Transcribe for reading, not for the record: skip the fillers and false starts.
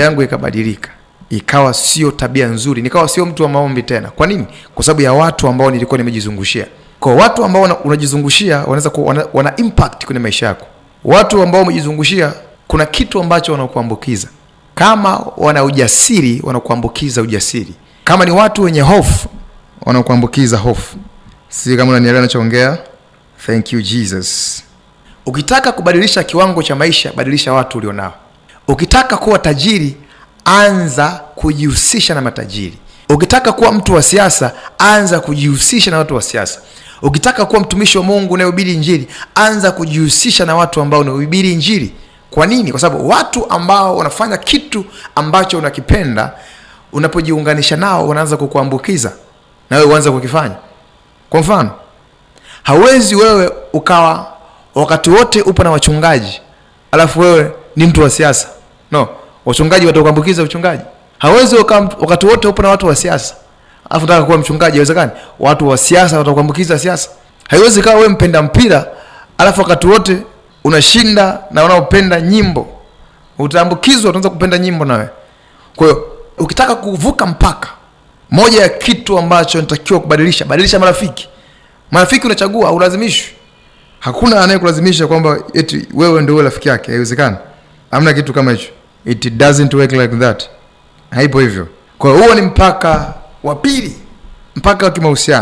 Tabia yangu ikabadilika, ikawa sio tabia nzuri, nikawa sio mtu wa maombi tena. Kwa nini? Kwa sababu ya watu ambao nilikuwa nimejizungushia. Kwa watu ambao unajizungushia wanaweza kuwa wana impact kwenye maisha yako. Watu ambao umejizungushia, kuna kitu ambacho wanakuambukiza. Kama wana ujasiri, wanakuambukiza ujasiri. Kama ni watu wenye hofu, wanakuambukiza hofu. Si kama unanielewa ninachoongea? Thank you Jesus. Ukitaka kubadilisha kiwango cha maisha, badilisha watu ulionao. Ukitaka kuwa tajiri, anza kujihusisha na matajiri. Ukitaka kuwa mtu wa siasa, anza kujihusisha na watu wa siasa. Ukitaka kuwa mtumishi wa Mungu unayehubiri Injili, anza kujihusisha na watu ambao unahubiri Injili. Kwa nini? Kwa sababu watu ambao wanafanya kitu ambacho unakipenda, unapojiunganisha nao wanaanza kukuambukiza na wewe uanze kukifanya. Kwa mfano, hauwezi wewe ukawa wakati wote upo na wachungaji alafu wewe ni mtu wa siasa. No, wachungaji watakuambukiza uchungaji. Hauwezi ukawa wakati wote upo na watu wa siasa alafu unataka kuwa mchungaji, haiwezekani. Watu wa siasa watakuambukiza siasa. Haiwezi kawa wewe mpenda mpira alafu wakati wote unashinda na wanaopenda nyimbo, utaambukizwa, utaanza kupenda nyimbo nawe. Kwa hiyo ukitaka kuvuka mpaka, moja ya kitu ambacho natakiwa kubadilisha, badilisha marafiki. Marafiki unachagua, ulazimishwi. Hakuna anayekulazimisha kwamba eti wewe ndio uwe rafiki yake, haiwezekani. Hamna kitu kama hicho, it doesn't work like that, haipo hivyo. Kwa hiyo huo ni mpaka wa pili, mpaka wa kimahusiano.